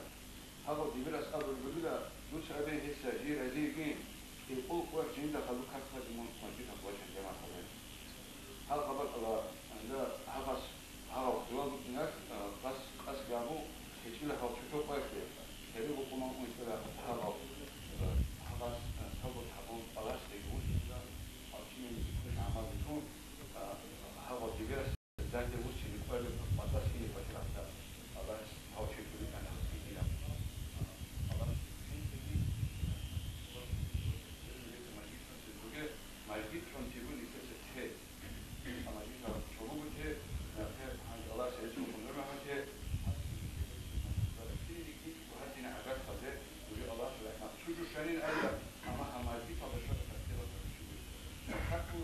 Гьав дибирас абулеб бугила, дуца абе гьесда жий рази йигин, кӀикъоялда къоялъ жинда хадуб как хадуб мун мажгиталъ вачӀин жамагӀаталде. Гьал хабар кьала, гьанже гьагъас, гьагъав хивал букӀиналъ, э, къас, къас гьабу гьечӀила гьав цохӀо къоялъе, гьебе букӀуна ункъила гьагъав, э, гьагъас, э, тавбат гьабун, Аллагьасдаги вуссунила. Гьав чи меги квеш гӀамал битӀун, а, гьагъав дибирас данде вуссине кӀвараб батӀалъ ине патирахъда Аллагьас гьав чи тӀуритӀана гьитӀинаб. Аллагьас мажгит чӀун тибу нилъеца те. Амма жиндир чӀобого те, нахъе гьанже Аллагьас гьечӀого гьунар магьа те, гьадин гьечӀого гьадин гӀагарлъазе, нужер Аллагьасул рахӀмат. Чу жушанин айда, амма гьаб мажгиталда щвараб тӀахьиралда руччуги. Как бы,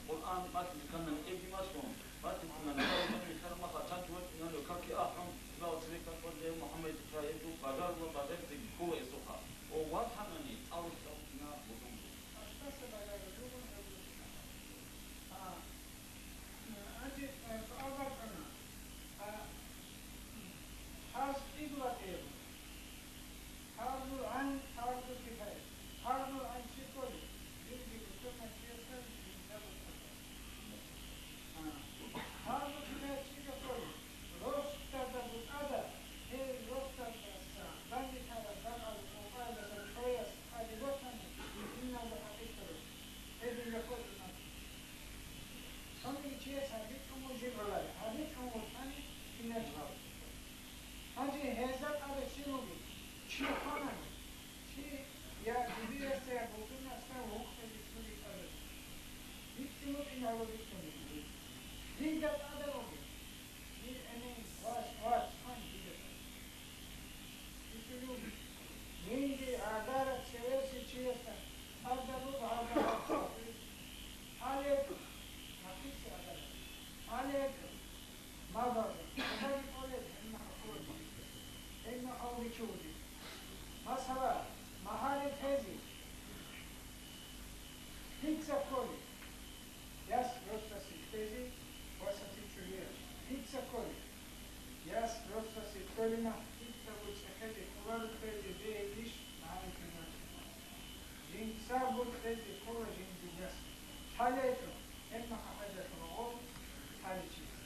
Къуръан малъизе кканани эбги малъун, малъизе кканани, Къуръан малъизе ккараб мехалъ чанчу вачӀинани каки ахӀун, цӀибал цебе каквазе Мухаммад Исраилгу бажарулаб бажаризе ккола эсухъа. О, ватанани цӀалулъ цӀалулъина бутӀун. Аштаса бажарулъугун гьеб бутӀа. А, аги, а, суал бачӀана. А, хас кьибла тӀерун. Фарзул гӀайн, фарзул кифая. Фарзул гӀайн щиб кколеб? Жинди бусурманчиясда жинда бусурман. А. Фарзул кифая щиб кколеб? Росдада бутӀада, гьей росдадаса бандитараб бакӀалда къокъаялдаса цояс тӀаде босани, жинда хӀакъикъат гьединго хутӀана. Цониги чияс гьабичӀого жиб гӀолари, гьабичӀого вутани кинаб гьаб. Гьанже гьезда тӀаде щиб бугеб? Чи хванани, чи я дибирасда, я бусурманасда вукъизе чури тӀаде. БитӀун букӀин гьаб битӀун. Дида тӀаде вугеб. Дир эмен, вас, вас, хъан дида тӀаде. Жинди гӀадарат цевеси чиясда гьаб буго гӀадарат. Гьалеб, нахъиса гӀадарат. Гьалеб, мабаго, гьабаги кӀолеб, гьебмахъ кколеб. Гьебмахъ гьавги чугӀуди. Масала, магьари тезе. Дица кколеб. Яс росасе ккезе ва сатичӀого гьев. Дица кколеб. Яс росасе кколеб мехалъ дица цӀехезе кколаро ккезе бегьилищ магӀариф гьабизе. Жинца букӀине ккола жиндир яс. ЛъалечӀо, гьебмахъ хӀажалъула гъов лъаличӀого.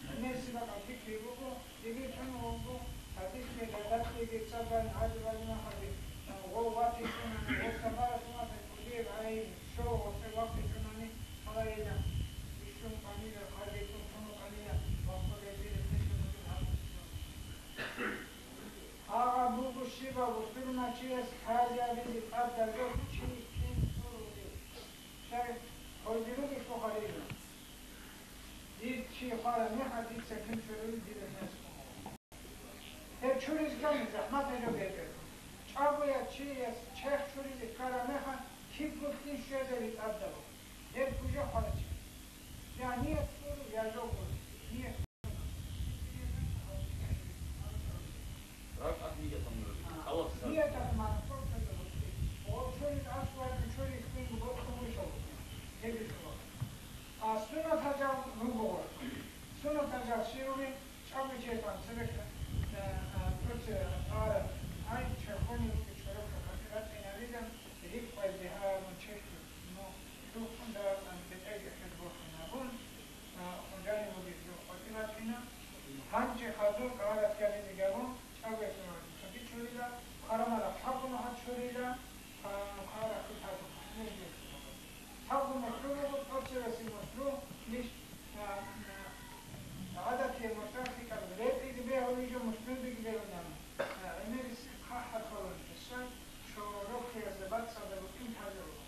Гьаниб бакӀалъ пикри буго, дибир тун вуго, гьадинлъи гьадакьеги цӀадани гьадибали махаби, гъов ватичӀунани, гъов самаразумазе кӀудияб гӀайиб, щол гъосе вахъичӀунани, гьалайила, бищун къанила, хъалитӀун тун къанила, ва хъулайзире хъинлъун бугеб гьаб. Гьагъаб буго щибаб бусурманчияс хӀази абизе тӀадаб жо чи кин цӀуруде. Щай, гьозие ругелъул гьарила. Дир чи хвараб мехалъ дица кин чурулел дир гьес. Гьеб чуризе ккани захӀмат гьечӀо бетӀер. ЧӀагоя чияс черх чуризе ккараб мехалъ кибго кин щвезаби тӀадаб. Гьеб гужа хварачи. Я ният гуро, я жо гуро. Ният. РакӀалъ нияталъ нужеца. Аллагьас. Нияталъ мана кколъ гьечӀо. О, чурил аслугӀаги чурил ккунго бокьун буго. Гьеб иш буго. А суннатал жал руго. Суннатал жал щиб бугеб? ЧӀаго чиясда цебе, э, э, куц, э, гьараб, ай, черхони руго, чорохъа къатӀи рачӀинарилан, рикъ гьабун черхи, ну, чурхъун даран бетӀерги хӀел борхун гьабун, а, хъунжани вугев жо къватӀив вачӀина. Гьанже хадур гӀарат гьабизе гьабун, чӀаго хадур чурила, хъарамала хӀакъун гьад чурила, а, хъара хутӀа нуж. Хадур мухӀлу буго, тӀоцевесеб мухӀлу, ниж, а, а, гӀадатияб мухӀлу лъикӀаб, ретӀиги бегьулищ, мухӀлуги бегьулищ. А, гӀемерисеб хъахӀ кколаро гьесда, шорохъиязда бацӀцӀадаб букӀин лъазе руго.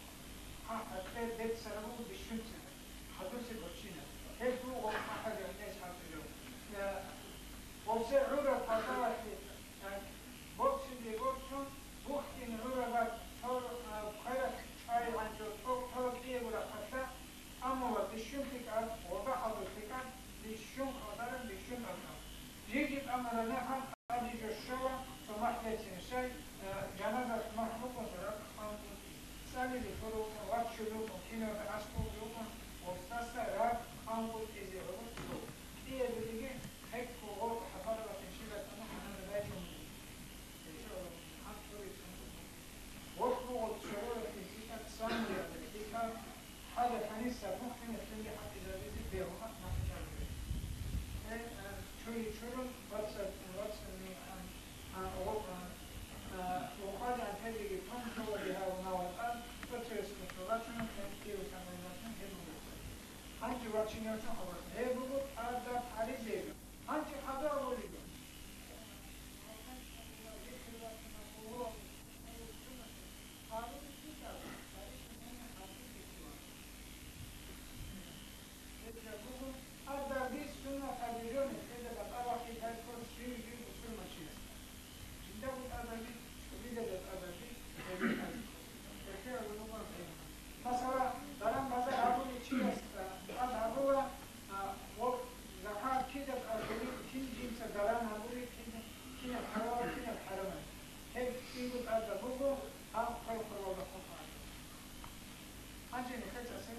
ХӀакъ гьатӀе беццараб буго бищунцин, хадусе борччинаб. Гьеб буго хӀакъаб гӀемерисеб хӀалтӀизаб. Я, гъосе гӀураб паталалъе, я, борццине борцун, бухьин гӀураб цо, а, квералъ чӀвайгӀанчӀо цо, цо кӀиябго рахъалъа, амма ва бищун лъикӀаб, гъоба хӀалбу лъикӀаб, бищун къадараб, бищун аб. Кинаб аскӀов рукъун, гъосдаса ракӀ къанкъултӀизе гӀоло кӀиабилиги, хӀекко гъо хӀапаралъе щиб батана гьанна байчӀун буго. Гьелъ буго цӀоролъи лъикӀаб, самуялъе лъикӀаб, хӀада гьаниса бухӀиналъе хӀакъизабизе бегьула нахъчӀвазе. Гьел, а, чури чурун, вацал, вацал, а, а, о, а, а, укъвадан тедеги тун, чула бигьа унавал ан, оцерес муталачун, гьеб киро таманлъун гьеб буго. Гьанже вачине вачун хабар. Гьеб буго тӀадаб гьаризе. Гьанже хабар гьолиго. Масала, даран-базар гьабулев чиясда тӀад гьабула, а, ва закат кида тӀад гьабулеб, кин жинца даран гьабулеб, кин, кинаб хӀалал, кинаб хӀарамал. Гьеб кӀиго тӀадаб буго, гьаб хъвай-хъваралда хъван. Гьанже нехеца сен?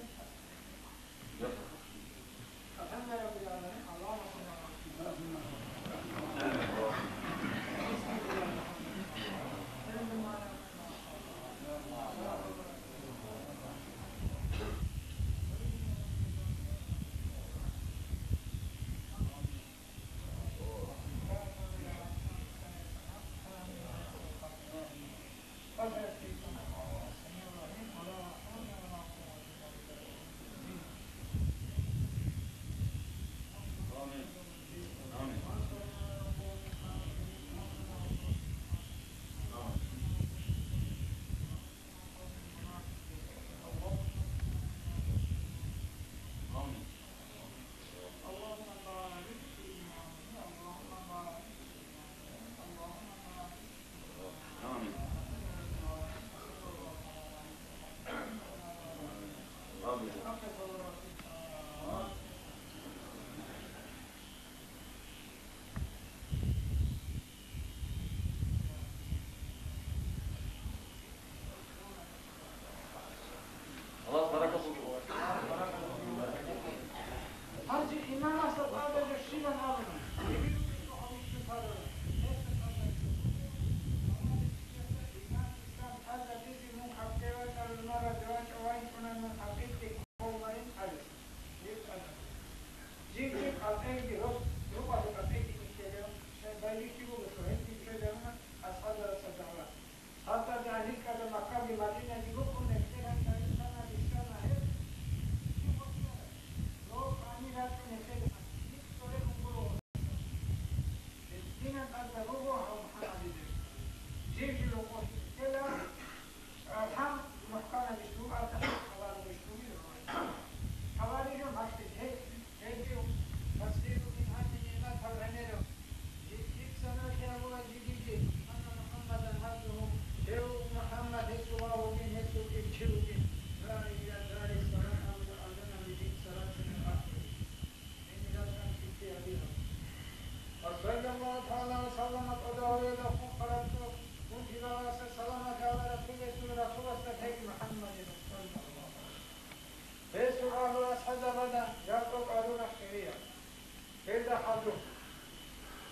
Гьанже имамасда тӀадаб щибан абуна? Жив-жив къалъайги рос, рукъалъе къалъайги нилъеда, шай байбихьи буго, цо гьениб щведавуна асхӀабзабаца дагӀва. Гьалда гьаниб ккада Маккаги Мадинаги букӀун, нилъер гьаниб рихьана, рихьана гьеб. Дов къани рачӀун нилъеда, нилъ цӀорегун гуро. Гьединан тӀадаб буго гьав МухӀаммадиде. Жив-жив рокъор ккела, АлхӀам, мухӀканабищ буго, АлхӀам, хабарабищ буго. Хабарижун гьалъе гьел, гьелги тасбихӀ бугин гьанже нигӀматал гӀемерав. Жи-, жица нахъе абула жидеги, анна МухӀаммадан гӀабдугьу, гьев МухӀаммад гьесул вав вугин, гьесул ирчи вугин. Ла иля дари салам абула азанаб жинца рачӀунеб ахӀи. Гьениб рачӀун кипи гьабила. Ва саллаллагьу тагӀала ва саллама тӀадавулел ахун къарацӀо, унти балагьаса саламат гьавараб Расуласда теги МухӀаммадида саллаллагьу гӀалайгьи ва саллам. Гьесул агьлу-асхӀабзабада жакъа къарурахъ хирияб. Гьелда хадуб.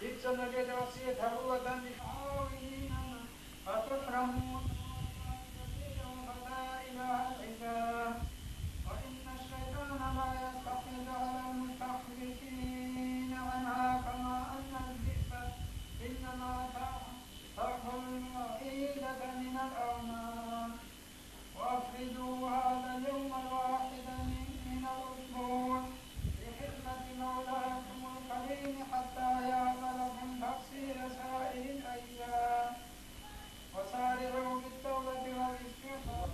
Дица нужеда васият гьабула данде. أتكرهون أن تجدوا فضائل العزة، وإن الشيطان لا يستحوذ على المستحدثين عنها كما أن الذئب إنما تأكل العزة من الأغنام. وأفردوا هذا اليوم الواحد من الأسبوع لحرمة مولاكم الكريم حتى يعملكم تفسير سائر الأيام. وسارعوا بالتوبة والاستغفار.